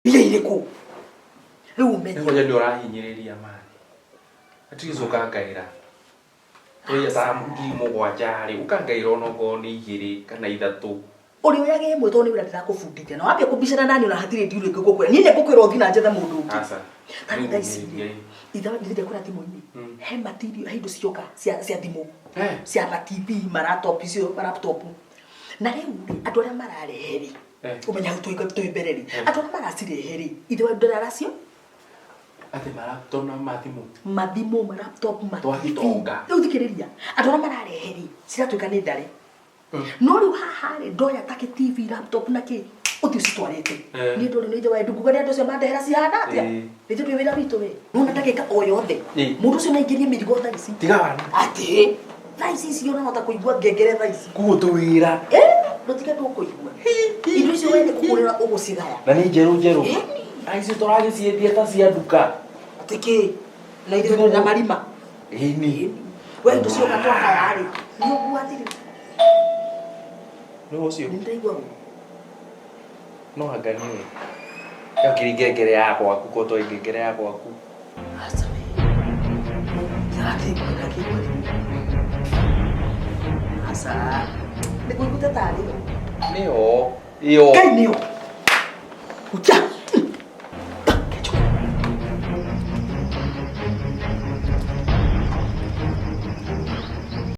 Mbia irĩkũ? Rĩu ũmenye. Ngoja nĩ ũrahinyĩrĩria mani. At least ũkangaĩra. Tũiya ta 7,000 rĩ, ũkangaĩra onokorwo nĩ igĩrĩ kana ithatũ. Ũrĩoyaga ĩmwe tondũ nĩ wĩra ndĩrakũbundithia. Na wambia kũbicana naniĩ ona hatirĩ deal ĩngĩ ngũkwĩra. Niĩ nĩ ngũkwĩra ũthiĩ na njethe mũndũ ũngĩ. Aca. Ta rĩu thaa ici rĩ, itha githĩ ndiakwĩra thimũ-inĩ, he material, he indo cioka cia cia thimũ. Cia ma TV, ma laptop icio, ma laptop. Na rĩu rĩ, andũ arĩa mararehe rĩ, Eh. Ũmenya hau twĩ twĩ mbere rĩ, Eh. andũ arĩa maracirehe rĩ, ithe wa ndũraracio Atĩ malaptop na mathimũ. Mathimũ, ma laptop, ma TV. Twagitonga. Rĩu thikĩrĩria, andũ arĩa mararehe rĩ, ciratuĩka nĩ ndare. No rĩu haha rĩ, ndoya ta kĩ TV, laptop na kĩ, ũthiĩ ũcitwarĩte. Eh. Niĩ ndũrĩ nĩ ithe wa Edu, nguga nĩ andũ acio mandehera cihana atĩa? Eh. Nĩ ithuĩ twĩ wĩra witũ we. Nona ndagĩka o yothe. Eh. Mũndũ ũcio no aingĩrie mĩrigo thaa ici. Tiga wana. Atĩ thaa ici icio ũrahota kũigua ngengere thaa ici. Kuo tũwĩra. Eh, ndũtige ndũkũigua. Indo icio we nĩ kũgũrĩra ũgũcigaya. Na nĩ njerũ njerũ. Ĩni. Na icio tũragĩciendia ta cia nduka. Atĩ kĩ? Na ithuĩ tũrĩ na marima. Ĩni. We indo cioka twakaya rĩ, nĩ ũguo atĩrĩ. Nĩ ũcio. Nĩ ndaigua ũguo. No anga nĩwe. Ĩyo kĩrĩ ngengere ya gwaku ko to ngengere ya gwaku. Aca we. Ndĩrakĩigua ndakĩigua rĩu. Aca. Nĩ kũiguĩte tarĩ yo. Nĩyo. Ĩyo. Ngai nĩyo.